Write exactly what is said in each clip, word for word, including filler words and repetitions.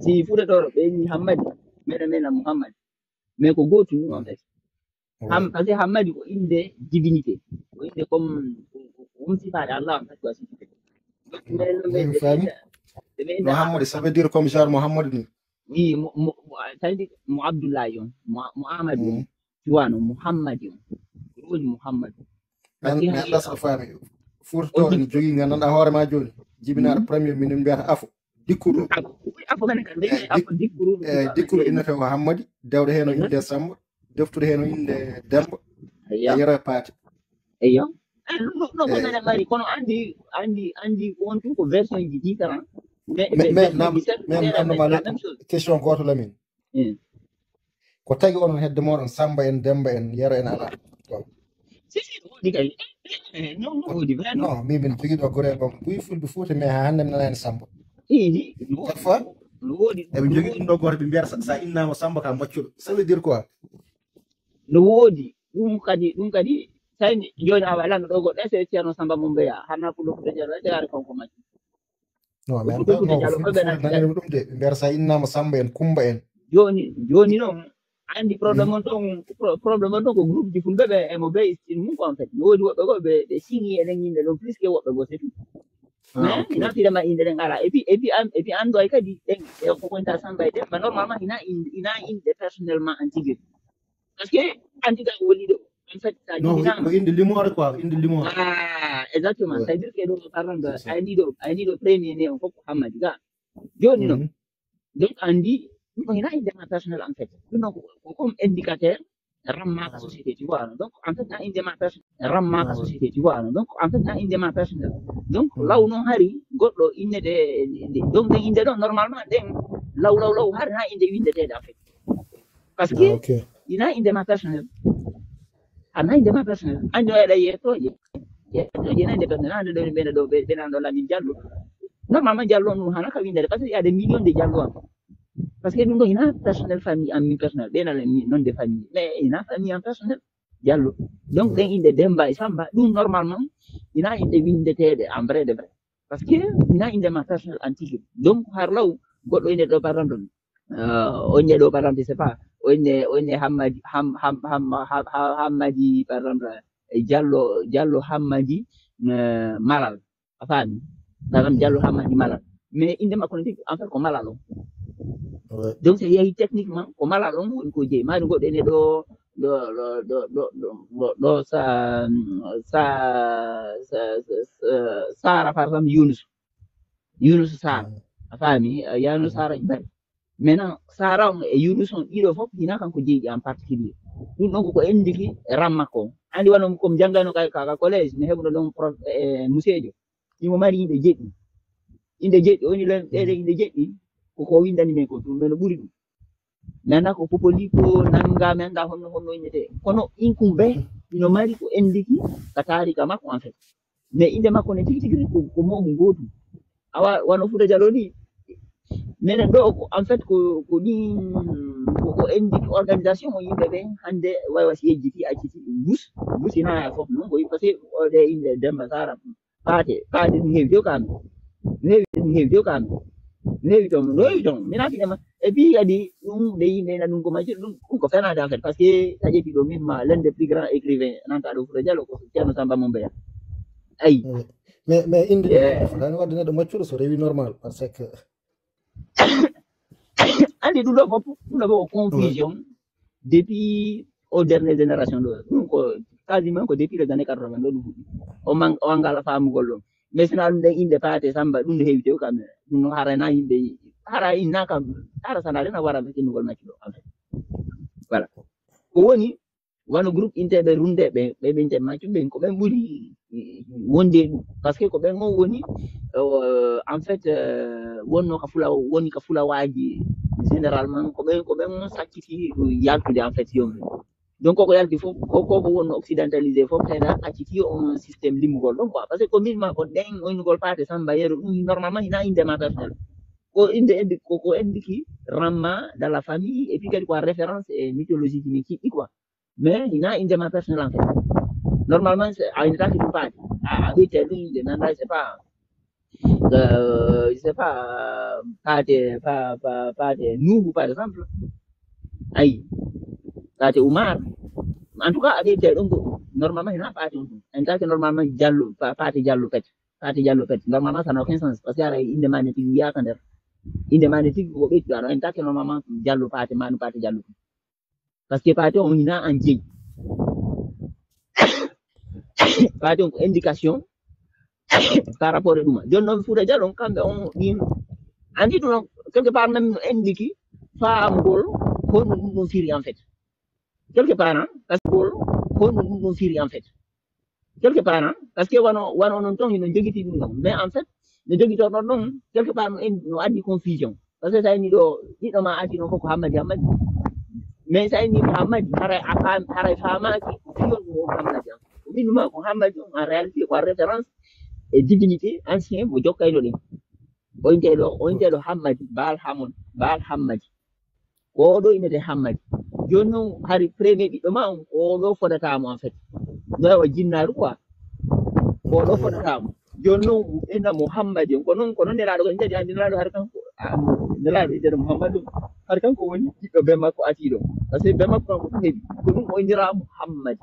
Si Fuuta Tooro ɓe ni Hammadi, meɗen meɗen Muhammad. Mais ko gootum en fait. Ham, parce que Hammadi ko innde divinité. Ko innde comme, comme sifaade Allah en fait, quoi, si tu veux. Donc, mais non, mais Mi faami. No Hammadi, ça veut dire comme genre Mohammad ni. Oui, mo, mo, mo, ça veut dire mo Abdoulaye on, mo, mo Amadou on, tu vois, no Muhammad on. Ko woni Muhammad. An mi annda so a faami. Fuuta Tooro ene jogii, nganndanɗaa hoore ma jooni. Jibinaaɗo premier, minen mbiyata afo. Dikkuru. Afo men kan, ɓe afo dikkuru. E dikkuru innete ko Hammadi, dewɗo heen o innde Samba, deftude heen o innde Demba. E yero e paate. Eyo. Eh, no, no, ko meɗen mari, kono anndi, anndi, anndi on tun ko version ji différent. Mais, mais, mais, nam, mais, mais, nam, mais, question gooto lamin. Ko tagi onon hedde mooɗon Samba en, Demba en, Yero en alaa? Si, si, no woodi kay. Eh, eh, no, no woodi, vraiment. Non, min min jogii ɗo gure bam buy fulɓe Fuuta, mais haa hannde mi nanaani Samba. Ii, parfois no woodi. Eɓe jogii ɗum ɗo gooto, ɓe mbiyata sa, sa innaama Samba ka maccuɗo. Ça veut dire quoi? No woodi. Ɗum kadi, ɗum kadi, sayni jooni a waɗi lanɗo ɗo goɗɗo, c'est Ceerno Samba Mumbeya, hannaa ko lokkude jalo, e yaare kanko maccuɗo. Non, mais ɗum ɗo Fuuta Jallo, ɓe nani ɗum de, ɓe mbiyata sa innaama Samba en, Kumba en. Jooni, jooni noon, anndi problème on ɗon, pro-, problème on ɗon ko groupe ji fulɓe ɓe, emo be style mum ko en fait. No woodi woɓɓe goo ɓe, ɓe sigi eɗen innde ɗon, plus que woɓɓe goo, c'est tout. Mais ina firema innde ɗen alaa. Et puis, et puis, an, et puis anndo ay kadi, ɗen, e ko wonta Samba e Demba, normalement, ina in-, ina innde personnellement en tigi. Parce que anndi ka woni ɗo. En fait, ça Non, dit, ina ko innde limoore quoi, innde limoore. Ah, exactement. Ouais. C'est-à-dire que ɗo, par exemple, C'est ça. Anndi ɗo, Anndi ɗo premier ne on fof ko Hammadi ga. Jooni noon. Mhm. Donc, anndi, ɗum ɗo ina innde ma personnel, en fait. Ɗum ɗon ko, ko comme indicateur, ram ma ka société, tu vois. Donc, en fait, na innde ma personnel, ram ma ka société, tu vois. Donc, en fait, na innde ma personnel. Donc, law noon hari, goɗɗo innete, donc, ɗen innde ɗon, normalement, ɗen, law, law, law, hari na innde winndeteede, en fait. Parce que, Ah, ok. Ina innde ma personnel. Hana innde ma personnel. Anndi o eɗa yettooje. Yettooje ina innde personnel. Hannde ɗo, ɓe ɗo, ɓe, ɓe nan ɗo Lamin Jallo. Normalement, Jallo on ɗum hana ka winndere. Parce que il y a des millions de Jallo am. Parce que ɗum ɗo ina personnel famille am, min personnel. Ɓe nan mi, non de famille. Mais ina famille am personnel. Jallo. Donc, ɗen innde Demba e Samba, ɗum normalement, ina innde winndeteeɗe en vrai de vrai. Parce que ina innde ma personnel en tigi. Donc, har law, goɗɗo ine ɗo, par exemple, euh, o ine ɗo, par exemple, je sais pas, o ine, o ine Hammadi, Ham-, Ham-, Ham-, Ham-, Ham-, Hammadi, par exemple, eh, Jallo, Jallo Hammadi, euh, Malal. A faami? Par exemple, Jallo Hammadi Malal. Mais innde makko no tigi, en fait, ko Malal on. Ouais. Donc, so yehi techniquement, ko Malal on woni ko jeyi. Maani goɗɗo ene ɗo, ɗo, ɗo, ɗo, ɗo, ɗo, ɗo, ɗo sa, sa, sa, sa, sa, Sara, par exemple, Yunus. Yunus Sara. A faami? Eh, Yunus Sara Ibrahim. Maintenant, Sara on e Yunus on, ɗiɗo fof, hina kanko jeyi en particulier. Ɗum ɗon ko, ko endiki e ram makko on. Anndi wano ko mi janngayno ka, ka, ka collège, mi heɓuno ɗon prof, eh, museejo. Imo mari inɗe jeɗɗi. Inɗe jeɗɗi, woni ɗen, ɗe, ɗe inɗe jeɗɗi, ko, ko winndani men ko, ɗum men no ɓuri ɗum. Mi anndaa ko Popolipo nannga, mi anndaa honno, honno innetee. Kono Inkumbe, ino mari ko endiki ka taarika makko, en fait. Mais innde makko ne tigi tigi ko, ko mo gootum. Awa, wano Fuuta Jallo ni, minen ɗo, ko, en fait, ko, ko ɗin, ko, ko endiki organisation o yimɓe ɓen hannde, way wasi yejjiti, acciti, bus, bus ina fof noon, ko parce que o ɗe innde Demba Sara, Paate, Paate, ɗum heewi tew kam. Ɗum heewi, ɗum heewi tew kam. Ɗum heewi toon, ɗum heewi toon. Mi naati e ma. Et puis kadi, ɗum nde yimɓe na ɗum ko majjir, ɗum, ɗum ko fenaade, en fait, parce que a ƴetti ɗo min ma, l'un des plus grands écrivains, nanta ɗo Fuuta Jallo, ko Ceerno Samba Mumbeya. Ayi. Mais, mais innde Eh. Fotaani waɗde neɗɗo maccuɗo so rewi normal, parce que Anndi ɗum ɗo fof, ɗum ɗo fof ko confusion depuis aux dernières générations ɗo. Ɗum ko quasiment ko depuis les années quatre-vingt ɗo ɗum fuɗɗi. O man, o angal faamugol ɗo. Mais sinaa ɗum ɗen innde Paate Samba, ɗum no heewi tew kam. Ɗum no hara na yimɓe, hara inna kam, hara sana rena wara ɓe innugol maccuɗo, en fait. Voilà. Ko woni, wano groupe inteɓe rundeɓe, ɓe ɓe inteɓe maccuɓe ɓen, ko ɓen ɓuri, eh, wonde e ɗum. Parce que ko ɓen on woni, euh, en fait, euh, wonno ka fula, woni ka fulawaaji généralement, ko ɓen, ko ɓen on sakkiti yaltude, en fait, yomɓe. Donc, koko yalti fof, ko, koko wonno occidentalisé fof, heɗa acciti on système limmugol ɗon, quoi. Parce que ko min ma, ko ɗen o innugol Paate Samba Yero, ɗum normalement hina innde ma personnel. Ko innde, indi, ko, ko endiki ram ma dans la famille, et puis kadi ko a référence e mythologie ji min kiɗɗi, quoi. Mais hina innde ma personnel, en fait. Normalement, c'est, a innataake ɗum Paate. A, a wiyete ɗum innde, mi anndaa, c'est pas, euh, je sais pas, Pate, Pa- Pa- Pate Nourou, par exemple. Ayi, Pate Oumar. En tout cas, aɓe ƴettay ɗon ko normalement hina Pate on ɗum. En tant que normalement Diallo, Pa- Pate Diallo pet. Pate Diallo pet. Normalement, ça n'a aucun sens. Parce que ara inde ma ne tigi wiyaka nder. Inde ma ne tigi ko ɓeytuɗa ɗo. En tant que normalement Diallo Pate, manu Pate Diallo. Parce que Pate on hina an jeyi. Pate on ko indication par rapport e ɗuma. Joni noon Fouta Diallo on, kamɓe on ɗin. Andi ɗum quelque part même no indiki faamgol honno ɗum ɗon firi en fait. Quelque part, hein, parce que honno ɗum ɗon firi en fait. Quelque part, hein, parce que wano wano non ton hino jogiti ɗum ɗon. Mais en fait, no jogito ɗon ɗon quelque part no en- no addi confusion. Parce que sa ni ɗo ɓiɗɗo ma ati non fof ko Hammadi Hammadi. Mais sa ni ko Hammadi haray a faam haray faamaki ko fiyol ko Hammadi am. Ko min ma ko Hammadi on en réalité ko référence e divinité ancien mo jokkayno ɗin. Oynteɗo oynteɗo Hammadi Baal Hamon Baal Hammadi. Ko oɗo innete Hammadi. Joni noon hari premier ɓiɗɗo ma on ko oɗo fodata mo en fait. No wawa jinnaaru quoi. Ko oɗo fodata mo. Joni noon inna mo Hammadi on ko noon ko noon nelaaɗo ko jaɗi andi nelaaɗo hari kanko. Ah, nelaaɗo innete Muhammadu hari kanko woni ɓiɗɗo be makko atiiɗo. Parce que be makko kanko ɗum heɓi ko ɗum o innira mo Hammadi.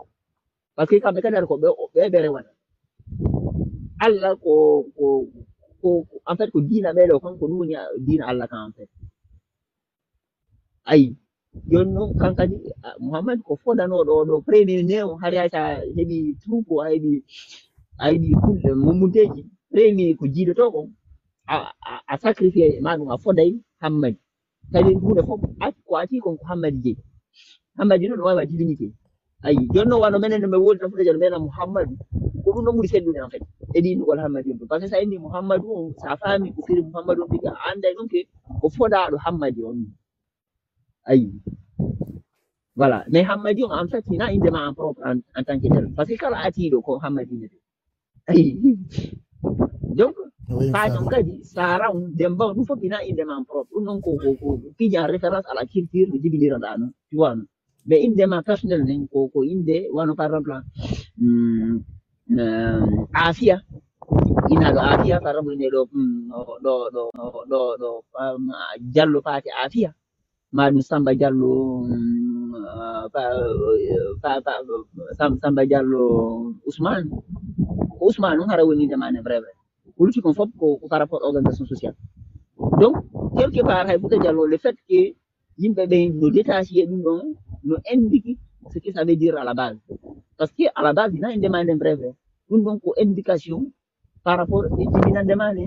Parce que kamɓe kadi hari ko ɓe ɓe ɓe rewata. Allah ko ko ko en fait ko diina ɓe ɗo kanko ɗum woni diina Allah kan en fait. Ayi, joni noon kan kadi Mouhammad ko fodanooɗo o ɗo premier neo hari hay sa heɓi troupe a heɓi a heɓi fulɓe mummunteeji premier ko jiidoto kon a a sacrifié ma ɗum a foday Hammadi kadi huunde fof ko ati kon ko Hammadi jeyi. Hammadi noon no wawi divinité. Ayi, joni noon wano menen no men woni tan fuɗa jano mbiyana Mouhammadu. Ko ɗum ɗon ɓuri sellude en fait e ɗinnugol Hammadi on ɗum. Parce que sa inni Mouhammadu on sa faami ko firi Mouhammadu on tigi a anday ɗum ke ko fodaɗo Hammadi on. Ayi. Voilà, mais Hammadi on en fait hina inde ma en propre en, en tant que tel. Parce que kala atiɗo ko Hammadi ne. Ayi. Donc, oui, fa ɗon kadi sara on demba ɗum fof hina inde ma en propre ɗum ɗon ko ko ko pijan référence à la culture no jibiniraɗa non tu vois non. Mais inde ma personnel nden ko ko inde wano par exemple mm, euh, afia ina ɗo afia par exemple ine ɗo mm, ɗo ɗo ɗo ɗo um, jallo paate afia ma ɗum samba jallo mm, uh, pa, pa, pa, Sam- samba jallo ousmane ko ousmane on hara woni inde ma ne vrai vrai ko lutti kon fof ko ko par rapport organisation sociale donc quelque part hay futa jallo le fait que yimɓe ɓe no détaché ɗum ɗon no indiki ce que ça veut dire à la base parce que à la base hina inde ma nden vrai vrai ɗum ɗon ko indication par rapport e jibinande ma ne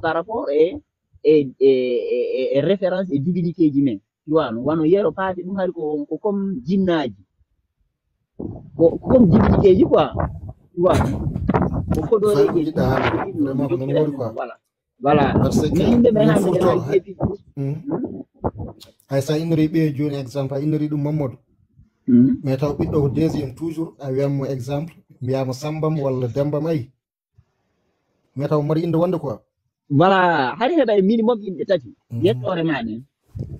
par rapport e e e e- e référence e divinité ji men tu vois no wano yero paate ɗum hari ko ko comme jinnaji ko ko comme divinité ji quoi tu vois ko fodoreji Vraiment ko non woni quoi. Voilà. Voilà. Parce que Mais yimɓe ɓe min hande furto hay epi Hmm. Hay sa innori ɓe joni exemple a innori ɗum Mamadou. Mais taw ɓiɗɗo ko deuxième toujours a wiyatmo exemple mbiyamo sambam walla dembam ayi. Mais taw mari inde wonde quoi. Voilà, hari heɓa e minimum inɗe tati. Mhm. Yettore ma nen.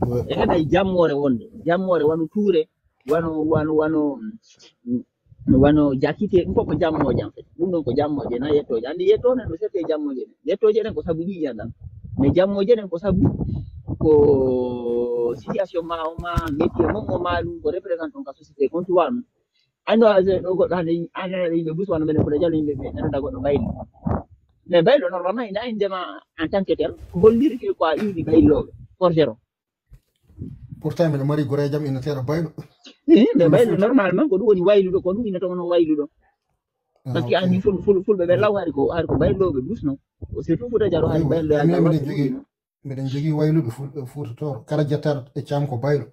Ouais. E heɓa e jammore wonde. Jammore wano tuure, wano wano wano mm, wano jakite ɗum fof ko jammoje en fait. Ɗum ɗon ko jammoje na yettoje. Andi yettone no sette jammoje ɗen. Yettoje ɗen ko sabu ƴiƴan ɗan. Mais jammoje ɗen ko sabu ko situation ma o ma métier mon o ma ɗum ko représente on ka société kon tu wano. Ando a ɗo goɗɗo hande anana yimɓe bus wano menen ko jalo yimɓe ɓe nana goɗɗo baylo. Mais baylo normalement ina indema en tant que tel ko holliri ke quoi iwdi bayloɓe forgeron. Pourtant mbiɗa mari gorejam ina teeɗo bayɗo. Mais baylo normalement ko ɗum woni wayluɗo ko ɗum ina tawno wayluɗo. Parce que ani ful ful fulɓe ɓe law hari ko hari ko bayloɓe dusno. Surtout futa jaro hari baylo Amin mbiɗen jogii mbiɗen jogii wayluɓe fuuta tooro kala jettaɗo e cam ko baylo.